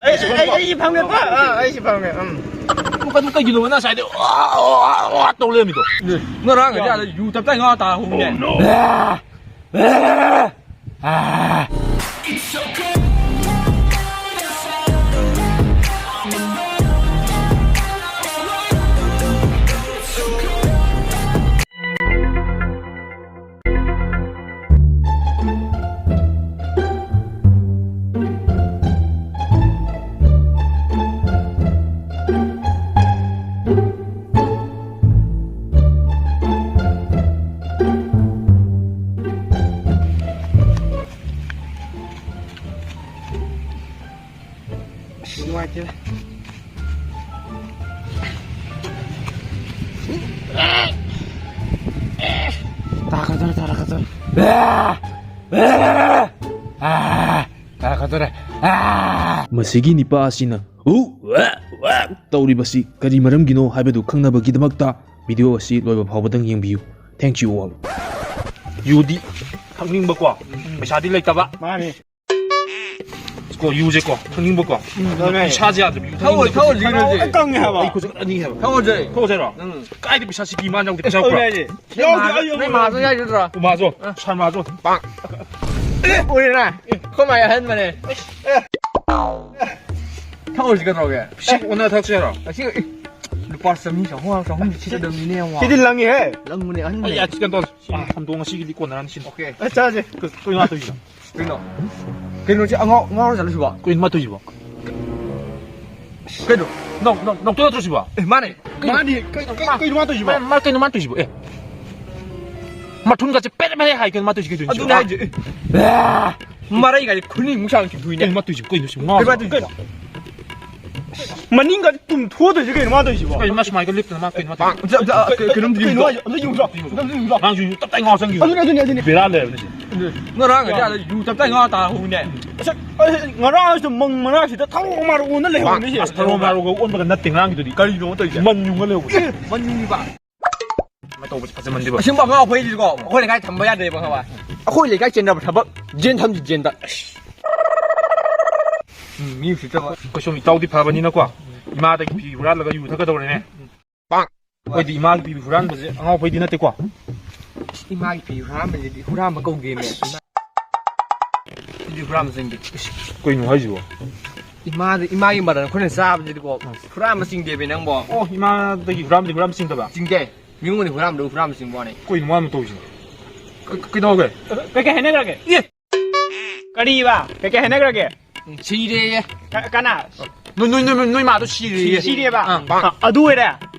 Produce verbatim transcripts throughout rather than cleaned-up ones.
ꯑꯩ, ꯑꯩ, ꯑꯩ ꯁꯤ ꯐꯝꯒꯦꯀꯣ꯫ ꯑꯥ, ꯑꯩ ꯁꯤ ꯐꯝꯒꯦ꯫ ꯎꯝ꯫ ꯀꯩꯅꯣ, ꯀꯩꯒꯤꯅꯣꯕ ꯅꯪ ꯉꯁꯥꯏꯗꯩ ꯋꯥ, ꯋꯥ, ꯋꯥ ꯇꯧ ꯂꯩꯔꯝꯃꯤꯗꯣ? ꯉꯔꯥꯡꯒꯗꯤ ꯑꯥꯗ ꯌꯨ ꯇꯞꯇꯥꯏ ꯉꯥ ꯇꯥ ꯍꯧꯕꯅꯦ꯫ ꯑꯁ, ꯅꯨꯡꯉꯥꯏꯇꯦꯗ꯫ ꯇꯥꯔꯛꯀꯗꯧꯔꯦ, ꯇꯥꯔꯛꯀꯗꯧꯔꯦ꯫ ꯑꯥ! ꯑꯥ! ꯇꯥꯔꯛꯀꯗꯧꯔꯦ꯫ ꯑꯥ! ꯃꯁꯤꯒꯤ ꯅꯤꯄꯥ ꯑꯁꯤꯅ ꯎ, ꯋꯥ, ꯋꯥ ꯇꯧꯔꯤꯕꯁꯤ ꯀꯔꯤ ꯃꯔꯝꯒꯤꯅꯣ ꯍꯥꯏꯕꯗꯨ ꯈꯪꯅꯕꯒꯤꯗꯃꯛꯇ video ꯑꯁꯤ ꯂꯣꯏꯕ ꯐꯥꯎꯕꯗꯪ ꯌꯦꯡꯕꯤꯌꯨ꯫ Thank you all꯫ ꯌꯨꯗꯤ ꯊꯛꯅꯤꯡꯕꯀꯣ, ꯄꯩꯁꯥꯗꯤ ꯂꯩꯇꯕ꯫ ꯃꯥꯅꯤ꯫ ꯀꯣ, ꯌꯨꯁꯦ ꯀꯣ, ꯊꯛꯅꯤꯡꯕꯀꯣ꯫ ꯎꯝ, ꯑꯗꯨꯅꯦ꯫ ꯏꯁꯥꯁꯦ ꯌꯥꯗ꯭ꯔꯕ, ꯌꯨ ꯊꯛꯑꯣꯏ, ꯊꯛꯅꯤꯡꯕ꯫ ꯊꯛꯑꯣꯏ, ꯂꯤꯔꯣꯏꯁꯦ꯫ ꯂꯣꯏ ꯀꯪꯉꯦ ꯍꯥꯏꯕ꯫ ꯑꯩ ꯈꯨꯠꯁꯦ ꯑꯅꯤ ꯍꯥꯏꯕ꯫ ꯊꯛꯑꯣꯏꯁꯦ꯫ ꯊꯛꯑꯣꯏꯁꯦꯔꯣ? ꯎꯝ꯫ ꯀꯥꯏꯗ ꯄꯩꯁꯥ ꯁꯤꯀꯤ ꯃꯥꯅ ꯌꯥꯎꯗꯦ, ꯄꯩꯁꯥ ꯌꯥꯎꯕ꯭ꯔꯥ? ꯅꯣꯏ ꯃꯥꯁꯨ ꯌꯥꯏ ꯅꯠꯇ꯭ꯔꯣ? ꯎꯃꯥꯁꯨ, ꯁꯔꯃꯥꯁꯨ꯫ ꯑꯦ, ꯎꯔꯦꯅ? ꯑꯩꯈꯣꯏ ꯃꯥꯏ ꯑꯍꯟꯕꯅꯦ꯫ ꯊꯛꯑꯣꯏꯁꯤ ꯀꯩꯗꯧꯔꯒꯦ? ꯁꯤ ꯑꯣꯟꯅ ꯊꯛꯁꯦ ꯍꯥꯏꯔꯣ? ꯑꯁꯤ, ꯑꯦ, ꯂꯨꯄꯥ ꯆꯥꯝꯃꯔꯤ, ꯆꯍꯨꯝ, ꯆꯍꯨꯝꯗꯤ ꯁꯤꯠꯀꯗꯕꯅꯤꯅꯦ, ꯌꯦꯡꯉꯣ꯫ ꯁꯤꯗꯤ ꯂꯪꯉꯤꯍꯦ꯫ ꯂꯪꯕꯅꯦ, ꯑꯍꯟꯕꯅꯦ꯫ ꯑꯩ ꯌꯥ, ꯁꯤ ꯀꯩꯅꯣ ꯇꯧꯁꯤ꯫ ꯑꯥ, ꯁꯟꯗꯣꯡ ꯉꯁꯤꯒꯤꯗꯤ ꯀꯣꯟꯅꯔꯅꯤ ꯁꯤꯅ꯫ ꯑꯣꯀꯦ꯫ ꯑꯦ, ꯆꯥꯁꯦ꯫ ꯀ-, ꯀꯩꯅꯣ ꯇꯧꯔꯤꯁꯤꯅ? ꯀꯩꯅꯣ? ꯀꯩꯅꯣꯁꯦ ꯑꯉꯥꯎ-, ꯉꯥꯎꯔ ꯆꯠꯂꯁꯤꯕꯣ? ꯀꯩꯅꯣ ꯃꯥ ꯇꯧꯔꯤꯁꯤꯕꯣ? ꯀꯩꯅꯣ? ꯅꯧ-, ꯅꯧ-, ꯅꯧꯇꯣ ꯅꯠꯇ꯭ꯔꯣ ꯁꯤꯕꯣ? ꯑꯦ, ꯃꯥꯅꯦ꯫ ꯀꯩꯅꯣ? ꯃꯥꯅꯤ꯫ ꯀꯩ-, ꯀꯩ-, ꯀꯩꯅꯣ ꯃꯥ ꯇꯧꯔꯤꯁꯤꯕꯣ? ꯃꯥ, ꯃꯥ ꯀꯩꯅꯣ ꯃꯥ ꯇꯧꯔꯤꯁꯤꯕꯣ? ꯑꯦ꯫ ꯃꯊꯨꯟꯒꯁꯦ ꯄꯦꯔꯦ ꯄꯦꯔꯦ ꯍꯥꯏ, ꯀꯩꯅꯣ ꯃꯥ ꯇꯧꯔꯤꯁꯤ, ꯀꯩ ꯇꯧꯔꯤꯁꯤ? ꯑꯗꯨꯅꯦ ꯍꯥꯏꯁꯦ꯫ ꯑꯦ꯫ ꯃꯔꯩꯒꯁꯦ ꯈꯨꯅꯤꯡꯃꯨꯛ ꯁꯥꯡ ꯆꯤꯡꯊꯣꯛꯏꯅꯦ꯫ ꯀꯩꯅꯣ ꯃꯥ ꯇꯧꯔꯤꯁꯤꯕꯣ? ꯀꯩꯅꯣ ꯁꯤꯕꯣ? ꯉꯥꯎꯔꯕꯣ? ꯀꯩꯅꯣ ꯃꯥ ꯇꯧꯔꯤꯁꯤꯕꯣ? ꯀꯩꯅꯣ? ꯃꯅꯤꯡꯒ ꯇꯨꯝꯊꯣꯛꯑꯗꯣꯏꯁꯦ ꯀꯩꯅꯣ ꯃꯥ ꯇꯧꯔꯤꯁꯤꯕꯣ? ꯀꯩꯅꯣ ꯃꯥ ꯁꯨꯃꯥꯏꯒ ꯂꯦꯞꯇꯅ ꯃꯥ ꯀꯩꯅꯣ ꯃꯥ ꯇꯧꯔꯤꯁꯤꯕꯣ? ꯑꯝꯇ, ꯑꯝꯇ, ꯑ, ꯀꯩ-, ꯀꯩꯅꯣꯝꯇ ꯀꯩꯅꯣ ꯌꯦꯡꯉꯨꯆꯣ꯫ ꯍꯥꯏꯁꯦ? ꯑꯝꯇ ꯌꯦꯡꯉꯨꯆꯣ꯫ ꯑꯝꯇ ꯌꯦꯡꯉꯨꯆꯣ꯫ ꯅꯪꯁꯨ ꯇꯞ ꯇꯥꯏ ꯉꯥꯎ ꯆꯪꯈꯤꯕ꯫ ꯑꯗꯨꯅꯦ, ꯑꯗꯨꯅꯦ, ꯑꯗꯨꯅꯦ꯫ ꯕꯦꯔꯥ ꯂꯩꯔꯕꯅꯤ ꯁꯤ꯫ ꯉꯔꯥꯡꯒꯗꯤ ꯑꯥꯗ ꯌꯨ ꯇꯞ ꯇꯥꯏ ꯉꯥ ꯇꯥꯍꯧꯅꯦ꯫ ꯑꯁ, ꯑꯩ ꯉꯔꯥꯡꯁꯨ ꯃꯪ ꯃꯔꯥꯁꯤꯗ ꯊꯔꯣ ꯃꯥꯔꯣ ꯑꯣꯟꯅ ꯂꯩꯍꯧꯅꯦ ꯁꯤ꯫ ꯑꯁ, ꯊꯔꯣ ꯃꯥꯔꯣꯒ ꯑꯣꯟꯕꯒ ꯅꯠꯇꯦ ꯉꯔꯥꯡꯒꯤꯗꯨꯗꯤ꯫ ꯀꯔꯤꯅꯣ ꯇꯧꯔꯤꯁꯦ? ꯃꯟ ꯌꯨꯡꯉ ꯂꯩꯍꯧꯕꯅꯦ꯫ ꯑꯦ, ꯃꯟ ꯌꯨꯡꯉꯤꯕ? ꯀꯃꯥꯏꯅ ꯇꯧꯕꯁꯦ ꯐꯖꯃꯟꯗꯦꯕ꯫ ꯑꯁꯤꯒꯨꯝꯕ ꯑꯉꯥꯎ ꯑꯐꯩꯁꯤꯀꯣ ꯑꯩꯈꯣꯏ ꯂꯩꯀꯥꯏ ꯊꯝꯕ ꯌꯥꯗꯦꯕ, ꯈꯪꯉꯕ? ꯑꯩꯈꯣꯏ ꯂꯩꯀꯥꯏ ꯆꯦꯟꯅꯕ ꯊꯕꯛ ꯖꯦꯟ ꯊꯝꯁꯤ, ꯖꯦꯟꯗ꯫ ꯎꯝ, ꯃꯤ ꯎꯁꯤꯠꯇꯕ꯫ ꯑꯩꯈꯣꯏ ꯁꯣꯝ ꯏꯇꯥꯎꯗꯤ ꯐꯕꯅꯤꯅꯀꯣ, ꯏꯃꯥꯗꯒꯤ ꯐꯤ ꯍꯨꯔꯥꯜꯂꯒ ꯌꯨ ꯊꯛꯀꯗꯧꯔꯦꯅꯦ꯫ ꯑꯩꯈꯣꯏꯗꯤ ꯏꯃꯥꯒꯤ ꯐꯤ ꯍꯨꯔꯥꯟꯕꯁꯦ ꯑꯉꯥꯎꯕꯩꯗꯤ ꯅꯠꯇꯦꯀꯣ꯫ ꯏꯃꯥꯒꯤ ꯐꯤ ꯍꯨꯔꯥꯟꯕꯁꯤꯗꯤ ꯍꯨꯔꯥꯟꯕ ꯀꯧꯗꯦꯃꯦ꯫ ꯏꯃꯥ-, ꯁꯤꯗꯤ ꯍꯨꯔꯥꯟꯕ ꯆꯤꯡꯗꯦ꯫ ꯀꯩꯅꯣ ꯍꯥꯏꯁꯤꯕꯣ? ꯏꯃꯥꯗ, ꯏꯃꯥꯒꯤ ꯃꯔꯟ ꯑꯩꯈꯣꯏꯅ ꯆꯥꯕꯁꯤꯗꯤꯀꯣ, ꯍꯨꯔꯥꯟꯕ ꯆꯤꯡꯗꯦꯃꯦ ꯅꯪꯕꯣ꯫ ꯑꯣ, ꯏꯃꯥꯗꯒꯤ ꯍꯨꯔꯥꯟꯕꯗꯤ ꯍꯨꯔꯥꯟꯕ ꯆꯤꯡꯗꯕ? ꯆꯤꯡꯗꯦ꯫ ꯃꯤꯉꯣꯟꯗ ꯍꯨꯔꯥꯟꯕꯗ ꯍꯨꯔꯥꯟꯕ ꯆꯤꯡꯕ ꯋꯥꯅꯦ꯫ ꯀꯩꯅꯣ ꯃꯥꯅ ꯇꯧꯔꯤꯁꯤꯅ? ꯀ-, ꯀꯩꯗꯧꯔꯒꯦ? ꯀꯩꯀꯩ ꯍꯥꯏꯅꯈ꯭ꯔꯒꯦ? ꯑꯦ! ꯀꯔꯤꯕ? ꯀꯩꯀꯩ ꯍꯥꯏꯅꯈ꯭ꯔꯒꯦ? ꯁꯤꯔꯦꯌꯦ꯫ ꯀ-, ꯀꯅꯥ? ꯅꯣꯏ, ꯅꯣꯏ, ꯅꯣꯏ, ꯅꯣꯏ ꯃꯥꯗꯣ ꯁꯤꯔꯦꯌꯦ꯫ ꯁꯤ-, ꯁꯤꯔꯦꯕ? ꯑꯪ꯫ ꯑ, ꯑꯗꯨ ꯑꯣꯏꯔꯦ?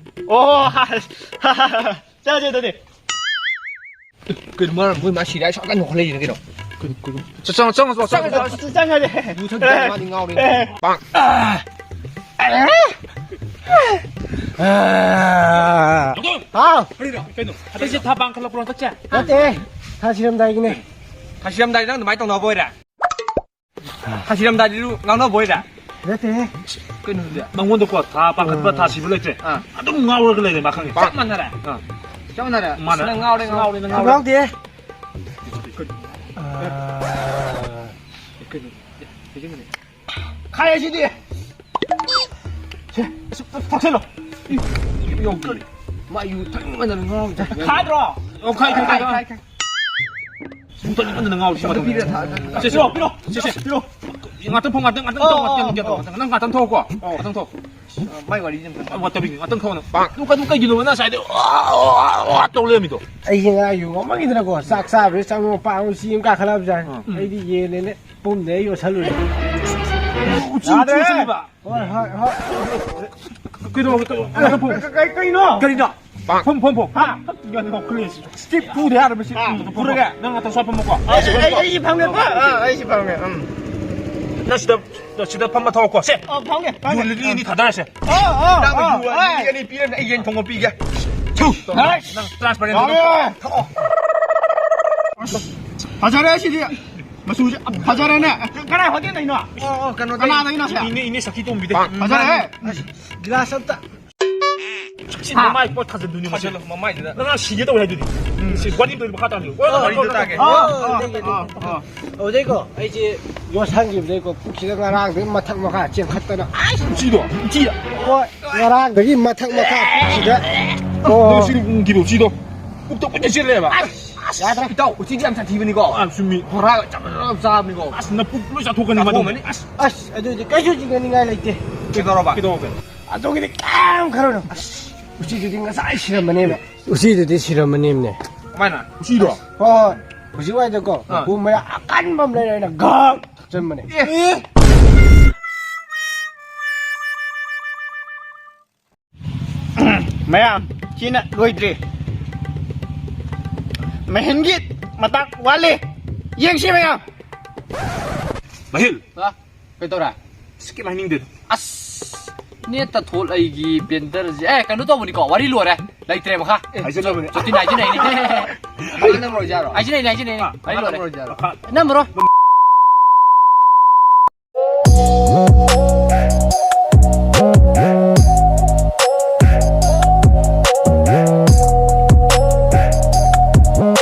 ꯑꯣ, ꯍ, ꯍ, ꯍ, ꯍ꯫ ꯆꯠꯂꯁꯦ ꯑꯗꯨꯗꯤ꯫ ꯀꯩꯅꯣ ꯃꯥꯅ ꯃꯣꯏ ꯃꯥ ꯁꯤꯔꯦ ꯍꯥꯏ ꯁ꯭ꯋꯥꯏ ꯀꯟꯅ ꯅꯣꯛꯈꯠꯂꯛꯏꯁꯤꯅ ꯀꯩꯅꯣ? ꯀꯩꯅꯣ, ꯀꯩꯅꯣ? ꯆ-, ꯆꯪꯉꯣ, ꯆꯪꯉꯣ, ꯆꯪꯉꯣ, ꯆꯪꯉꯣ, ꯆꯪꯉꯣ꯫ ꯆꯪꯉꯁꯦ꯫ ꯌꯨ ꯊꯛꯇ꯭ꯔꯗꯤ ꯃꯥꯗꯤ ꯉꯥꯎꯔꯦ꯫ ꯍꯥꯎ꯫ ꯀꯩꯅꯣ? ꯑꯇꯩꯁꯦ ꯊꯥ ꯄꯥꯡꯈꯠꯂꯛꯄ꯭ꯔꯣ ꯍꯟꯗꯛꯁꯦ? ꯅꯠꯇꯦ, ꯊꯥ ꯁꯤꯔꯝꯗꯥꯏꯒꯤꯅꯦ꯫ ꯊꯥ ꯁꯤꯔꯝꯗꯥꯏꯗ ꯅꯪ ꯑꯗꯨꯃꯥꯏꯅ ꯇꯧꯅꯕ ꯑꯣꯏꯔꯦ? ꯊꯥ ꯁꯤꯔꯝꯗꯥꯏꯗꯁꯨ ꯉꯥꯎꯅꯕ ꯑꯣꯏꯔꯦ? ꯅꯠꯇꯦꯍꯦ꯫ ꯀꯩꯅꯣꯗꯨꯗꯤ? ꯃꯉꯣꯟꯗꯀꯣ ꯊꯥ ꯄꯥꯡꯈꯠꯄ, ꯊꯥ ꯁꯤꯕ ꯂꯩꯇ꯭ꯔꯦ꯫ ꯑꯥ꯫ ꯑꯗꯨꯝ ꯉꯥꯎꯔꯒ ꯂꯩꯔꯦ ꯃꯥ, ꯈꯪꯉꯦ꯫ ꯆꯞ ꯃꯥꯟꯅꯔꯦ? ꯑꯥ꯫ ꯆꯞ ꯃꯥꯟꯅꯔꯦ? ꯃꯥꯟꯅꯔꯦ꯫ ꯅꯪ ꯉꯥꯎꯔꯦ, ꯉꯥꯎꯔꯦ, ꯅꯪ ꯉꯥꯎꯔꯦ꯫ ꯉꯥꯎꯗꯦ꯫ ꯑꯥ꯫ ꯀꯩꯅꯣ? ꯈꯥꯏꯔꯦ ꯁꯤꯗꯤ꯫ ꯁꯦ, ꯊꯛꯁꯜꯂꯣ꯫ ꯌꯧ, ꯀꯔꯤ? ꯃꯥ ꯌꯨ ꯊꯛꯅꯤꯡꯃꯟꯗꯅ ꯉꯥꯎꯔꯤꯁꯦ꯫ ꯈꯥꯏꯗ꯭ꯔꯣ? ꯑꯣ, ꯈꯥꯏ, ꯈꯥꯏ, ꯈꯥꯏ, ꯈꯥꯏ, ꯈꯥꯏ꯫ ꯈꯥꯏ꯫ ꯌꯨ ꯊꯛꯅꯤꯡꯃꯟꯗꯅ ꯉꯥꯎꯔꯤꯁꯦ꯫ ꯄꯤꯔꯦ, ꯊꯥ-, ꯁꯦ, ꯁꯦ, ꯄꯤꯔꯣ, ꯄꯤꯔꯣ, ꯁꯦ, ꯁꯦ, ꯄꯤꯔꯣ꯫ ꯉꯥꯛꯇꯪ ꯐꯝ, ꯉꯥꯛꯇꯪ, ꯉꯥꯛꯇꯪ ꯑꯣ, ꯊꯣꯛ, ꯑꯣ, ꯉꯥꯛꯇꯪ, ꯑꯣ꯫ ꯉꯥꯛꯇꯪ, ꯉꯥꯛꯇꯪ ꯊꯣꯛꯑꯣꯀꯣ꯫ ꯑꯣ꯫ ꯉꯥꯛꯇꯪ ꯊꯣꯛꯑꯣ꯫ ꯑ, ꯃꯥꯏ ꯋꯥꯔꯤꯁꯦ ꯑꯝꯇꯪ ꯇꯥ-, ꯋꯥ ꯇꯧꯔꯤꯅꯤ, ꯉꯥꯛꯇꯪ ꯊꯣꯛꯑꯣ ꯅꯪ꯫ ꯄꯥꯛ꯫ ꯅꯪ ꯀꯩꯅꯣ, ꯀꯩꯒꯤꯅꯣꯕ ꯅꯪ ꯉꯁꯥꯏꯗꯩ ꯋꯥ, ꯋꯥ, ꯋꯥ ꯇꯧ ꯂꯩꯔꯝꯃꯤꯗꯣ? ꯑꯩꯁꯦ ꯉꯔꯥꯡ ꯌꯨ ꯉꯥꯎꯃꯟꯈꯤꯗꯅꯀꯣ, ꯆꯥꯛ ꯆꯥꯕꯁꯦ ꯆꯪꯉꯣ ꯄꯥꯛ ꯆꯤ ꯑꯃ ꯀꯥꯈꯠꯂꯛꯑꯕꯖꯥꯠꯅꯤ꯫ ꯎꯝ꯫ ꯑꯩꯗꯤ ꯌꯦꯟꯅꯦꯅ ꯄꯨꯝꯅ ꯑꯩ ꯌꯣꯠꯁꯜꯂꯨꯔꯦ꯫ ꯎꯆꯤ, ꯎꯆꯤ ꯌꯥꯗ꯭ꯔꯦ꯫ ꯎꯁꯜꯂꯤꯕ꯫ ꯍꯣꯏ, ꯍꯣꯏ, ꯍꯣꯏ꯫ ꯀꯩꯗꯧꯔꯒꯦ? ꯀꯩꯗꯧꯔꯒꯦ? ꯉꯥꯛꯇꯪ ꯐꯝꯃꯨ꯫ ꯀ-, ꯀ-, ꯀꯩꯅꯣ? ꯀꯔꯤꯅꯣ? ꯐꯝ, ꯐꯝ, ꯐꯝ꯫ ꯍꯥ? ꯁ꯭ꯇꯤꯞ ꯐꯨꯗ ꯌꯥꯔꯕ ꯁꯤ꯫ ꯍꯥ? ꯐꯨꯔꯒꯦ? ꯅꯪ ꯉꯥꯛꯇꯪ ꯁ꯭ꯋꯥꯏ ꯐꯝꯃꯨꯀꯣ꯫ ꯑꯩ, ꯑꯩ, ꯑꯩ ꯐꯝꯒꯦꯀꯣ꯫ ꯑꯥ, ꯑꯩ ꯁꯤ ꯐꯝꯒꯦ꯫ ꯎꯝ꯫ ꯅꯪ ꯁꯤꯗ, ꯁꯤꯗ ꯐꯝꯃ ꯊꯛꯑꯣꯀꯣ꯫ ꯁꯦ꯫ ꯑꯣ, ꯐꯝꯒꯦ, ꯐꯝꯒꯦ꯫ ꯌꯨ ꯂꯤꯛꯂꯤ ꯑꯅꯤ ꯊꯥꯗꯔꯁꯦ꯫ ꯑꯣ, ꯑꯣ, ꯅꯪ ꯑꯣ, ꯌꯨ ꯑꯣꯏ꯫ ꯂꯤꯛꯂꯤ ꯑꯅꯤ ꯄꯤꯔꯦ, ꯑꯩ ꯌꯦꯟ ꯊꯣꯡꯕ ꯄꯤꯒꯦ꯫ ꯍꯥꯏ꯫ ꯅꯪ ꯇ꯭ꯔꯥꯟꯁꯄꯔꯦꯟ ꯐꯝꯒꯦ꯫ ꯊꯛꯑꯣ꯫ ꯐꯖꯔꯦ ꯁꯤꯗꯤ꯫ ꯃꯆꯨꯁꯦ ꯐꯖꯔꯦꯅꯦ꯫ ꯀꯅꯥꯏ ꯍꯣꯇꯦꯜꯗꯩꯅꯣ? ꯑꯣ, ꯑꯣ, ꯀꯩꯅꯣꯗꯩ꯫ ꯀꯅꯥꯗꯩꯅꯣ ꯁꯦ? ꯏꯅꯦ, ꯏꯅꯦ ꯁꯈꯤ ꯇꯣꯝꯕꯤꯗꯩ꯫ ꯐꯖꯔꯦ꯫ ꯒꯤꯂꯥꯁ ꯑꯝꯇ꯫ ꯁꯤ ꯃꯃꯥꯏ ꯄꯣꯠ ꯊꯥꯖꯤꯟꯗꯣꯏꯅꯤ ꯃꯁꯤ꯫ ꯊꯥꯖꯤꯜꯂꯣ, ꯃꯃꯥꯏꯗꯨꯗ꯫ ꯅꯪ ꯁꯤꯒꯦ ꯇꯧꯋꯦ ꯍꯥꯏꯗꯨꯗꯤ꯫ ꯁꯤ ꯋꯥꯔꯤ ꯑꯃ ꯃꯈꯥ ꯇꯥꯅ ꯂꯤꯌꯨ꯫ ꯑꯣ, ꯋꯥꯔꯤꯗꯣ ꯇꯥꯒꯦ꯫ ꯑꯣ, ꯑꯣ, ꯑꯣ, ꯑꯣ꯫ ꯑꯗꯨꯗꯩꯀꯣ, ꯑꯩꯁꯦ ꯌꯣꯠꯁꯟꯈꯤꯕꯗꯩꯀꯣ, ꯄꯨꯛꯁꯤꯗ ꯉꯔꯥꯡꯗꯒꯤ ꯃꯊꯛ ꯃꯈꯥ ꯆꯦꯟꯈꯠꯇꯅ, ꯑꯁ! ꯎꯆꯤꯗꯣ, ꯎꯆꯤꯗ꯫ ꯍꯣꯏ, ꯉꯔꯥꯡꯗꯒꯤ ꯃꯊꯛ ꯃꯈꯥ ꯄꯨꯛꯁꯤꯗ꯫ ꯑꯣ꯫ ꯅꯪ ꯁꯤ ꯎꯪꯈꯤꯕ ꯎꯆꯤꯗꯣ꯫ ꯄꯨꯛꯇ ꯀꯨꯏꯅ ꯆꯦꯜꯂꯦꯕ꯫ ꯑꯁ! ꯌꯥꯗ꯭ꯔꯦ꯫ ꯏꯇꯥꯎ, ꯎꯆꯤꯗꯤ ꯌꯥꯝ ꯁꯥꯊꯤꯕꯅꯤꯀꯣ꯫ ꯑꯥ, ꯆꯨꯝꯃꯤ꯫ ꯕꯣꯔꯥꯒ ꯆꯞ ꯆꯞ ꯆꯥꯕꯅꯤꯀꯣ꯫ ꯑꯁ, ꯅꯄꯨꯛ ꯂꯣꯏ ꯆꯥꯊꯣꯛꯀꯅꯤ ꯃꯗꯨꯗꯤ꯫ ꯆꯥꯊꯣꯛꯑꯝꯃꯅꯤ꯫ ꯑꯁ꯫ ꯑꯁ, ꯑꯗꯨꯗꯤ ꯀꯩꯁꯨ ꯆꯤꯡꯅꯅꯤꯡꯉꯥꯏ ꯂꯩꯇꯦ꯫ ꯀꯩꯗꯧꯔꯕ? ꯀꯩꯗꯧꯔꯒꯦ? ꯑꯗꯨꯒꯤꯗꯤ ꯀꯌꯥꯝ ꯈꯜꯂꯨꯅꯨ꯫ ꯑꯁ꯫ ꯎꯆꯤꯗꯨꯗꯤ ꯉꯁꯥꯏ ꯁꯤꯔꯝꯃꯅꯦꯕ꯫ ꯎꯆꯤꯗꯨꯗꯤ ꯁꯤꯔꯝꯃꯅꯦꯕꯅꯦ꯫ ꯀꯃꯥꯏꯅ? ꯎꯆꯤꯗꯣ? ꯍꯣꯏ, ꯍꯣꯏ꯫ ꯍꯧꯖꯤꯛ ꯋꯥꯏꯗꯀꯣ, ꯑꯥ꯫ ꯃꯈꯣꯡ ꯃꯌꯥ ꯑꯀꯟꯕ ꯑꯃ ꯂꯩꯔꯦ, ꯑꯩꯅ ꯒꯛ ꯊꯛꯆꯟꯕꯅꯦ꯫ ꯑꯦ꯫ ꯃꯌꯥꯝ, ꯁꯤꯅ ꯂꯣꯏꯗ꯭ꯔꯤ꯫ ꯃꯍꯦꯟꯒꯤ ꯃꯇꯥꯡ ꯋꯥꯠꯂꯤ꯫ ꯌꯦꯡꯁꯤ ꯃꯌꯥꯝ꯫ ꯃꯍꯤꯜ꯫ ꯍꯥ? ꯀꯩꯗꯧꯔꯦ? ꯁꯤ ꯀꯩꯝ ꯍꯥꯏꯅꯤꯡꯗꯦꯗ꯫ ꯑꯁ, ꯅꯦꯠꯇ ꯊꯣꯛ ꯑꯩꯒꯤ ꯕꯦꯟꯗꯔꯁꯦ꯫ ꯑꯦ, ꯀꯩꯅꯣ ꯇꯧꯕꯅꯤꯀꯣ, ꯋꯥꯔꯤ ꯂꯣꯏꯔꯦ꯫ ꯂꯩꯇ꯭ꯔꯦ ꯃꯈꯥ꯫ ꯑꯦ, ꯍꯥꯏꯖꯜꯂꯕꯅꯦ꯫ ꯖꯣꯇꯤꯟ ꯍꯥꯏꯖꯤꯟꯅꯩꯅꯦ꯫ ꯃꯥ ꯅꯝꯃꯔꯣꯏꯁꯦ ꯍꯥꯏꯔꯣ? ꯍꯥꯏꯖꯤꯟꯅꯩꯅꯦ, ꯍꯥꯏꯖꯤꯟꯅꯩꯅꯦ꯫ ꯑꯥ, ꯋꯥꯔꯤ ꯃꯥ ꯂꯣꯏꯔꯦ꯫ ꯅꯝꯃꯔꯣꯏꯁꯦ ꯍꯥꯏꯔꯣ? ꯅꯝꯃꯔꯣꯏ꯫